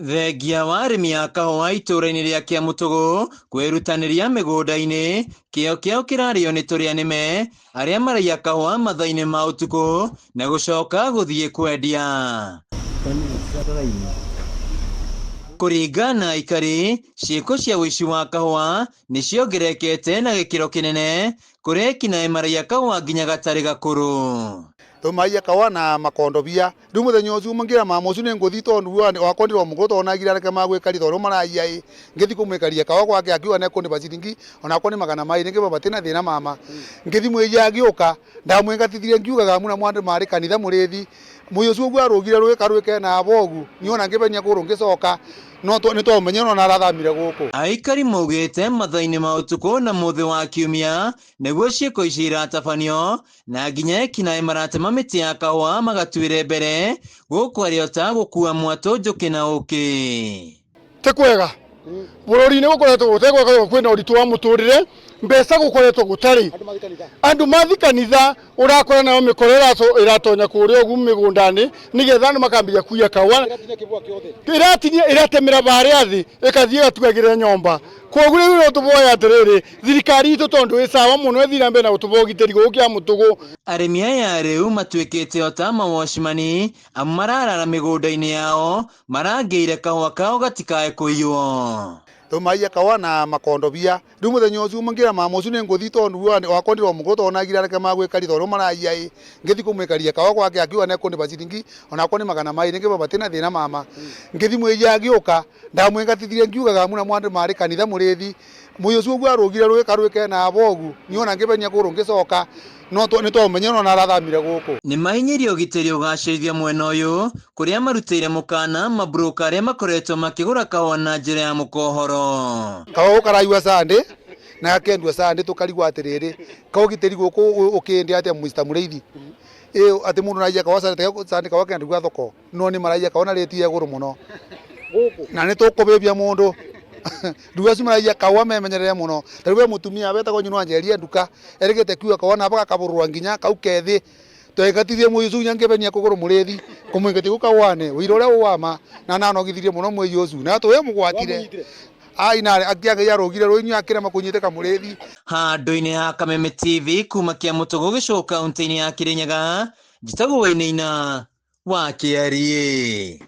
Thengia wa arĩmi a kahũa itũũra-inĩ rĩa Kĩamũtũgũ kwĩrutanĩria mĩgũnda-inĩ, kĩo kĩao kĩrarĩo nĩ tũrĩa nĩme arĩa maraiya kahũa mathaa-inĩ ma ũtukũ na gũcoka gũthiĩ kwendia. Kũringana na aikari, ciĩko cia ũici wa kahũa nĩ ciongererekete na gĩkĩro kĩnene kũrĩa ekinaĩ maraiya kahũa nginya gatarĩ gakũrũ. Tumaiya kawa na makondobia riu muthenya ucio ngira mama ucio ninguthi tondu wakwa ndiro mukuru tondu nagira reke magwikaria tondu maraiya i ngithi kumwikaria kawa gwake akiuga nekundiba ciringi onakwa ni magana mairi ngiuga batina thina mama. Ngithi mwiya agiuka ndamwingatithirie ngiugaga muna mwandu mari kanitha murithi mui ucio uguo arugire rwi karwi kena bogu niona ngibenia kuru ngicoka no nitwamenyera ona arathamire guku. Aikari maugĩte mathaa-inĩ ma ũtukũ na mũthĩ wa kiumia nĩguo ciĩko ici iratabanio na nginya ekinaĩ maratema mĩtĩ ya kahũa magatuĩre mbere gũkũ arĩ o ta gũkua mwatũ njũkĩ na ũkĩ. Ti kwega bũrũri-inĩ gũkoretwo gũtekwega kwĩna ũritũ wa mũtũrĩre, mbeca gũkoretwo gũtarĩ, andũ mathi kanitha ũrakora nayo mĩkora ĩratonya kũrĩa ũguo mĩgũnda-inĩ nĩgetha andũ makambia kuiya kahũa, ĩratinia ĩratemera barĩa thĩ ĩkathiĩ ĩgatugagĩra nyomba. Koguo rĩu no tũboya atĩrĩrĩ thirikari itũ tondũ ĩ sawa mũno ĩthiĩ na mbere na gũtũba ũgitĩri gũkũ Kĩamũtũgũ. Arĩmi aya rĩu matuĩkĩte o ta mawocimani amu mararara mĩgũnda-inĩ yao marangĩire kahũa kao gatikae kũiywo. Tumaiya kawa na makondobia riu muthenya ucio ngira mama ucio ninguthi tondu wakwa ndiro mukuru tondu nagira reke magwikaria tondu maraiya i ngithi kumwikaria kawa gwake akiuga nekundiba ciringi onakwa ni magana mairi ngiuga batina thina mama. Ngithi mwiya agiuka ndamwingatithirie ngiugaga muna mwandu mari kanitha murithi mui ucio uguo arugire rwi karwi kena bogu niona ngibenia kuru ngicoka no nitwamenyera ona arathamire guku. Nĩ mahinyĩirie ũgitĩri ũgacĩrithio mwena ũyũ kũrĩa marutĩire mũkana maburũka arĩa makoretwo makĩgũra kahũa na njĩra ya mũkohoro. Kahũa gũkaraiwa Sunday na gakendua Sunday tukarigwo atiriri kaũgitĩri gũkũ ũkĩendia atia Mr. Mũrĩithi ĩ atĩ mũndũ naiya kahũa Sunday Sunday kahũa kendua thoko no nĩ maraiya kahũa na rĩti ya igũrũ mũno na nĩ tũkũbĩbia mũndũ rĩu acio maraiya kahũa memenyerere mũno. Ta rĩu we mũtumia wetagwo Nyinwa Njeria nduka erĩgĩte kiuga kahũa na gakabũrũra nginya kau kethĩ twekatithie mũici ũcio nginya ngĩbenia kũgũrũ mũrĩthi kũmũingatia kũu kahũa-inĩ ũira ũrĩa ũwama na nanogithirie mũno mũici ũcio na tũĩ mũgwatire ai na akĩanga yarũgire rũinyu akĩrema kũnyitĩka mũrĩthi. Handũ-inĩ ha Kameme TV kuma Kĩamũtũgũ gĩcũgũ kaunti-inĩ ya Kĩrĩnyaga, njĩtagwo Wainaina wa Kĩariĩ.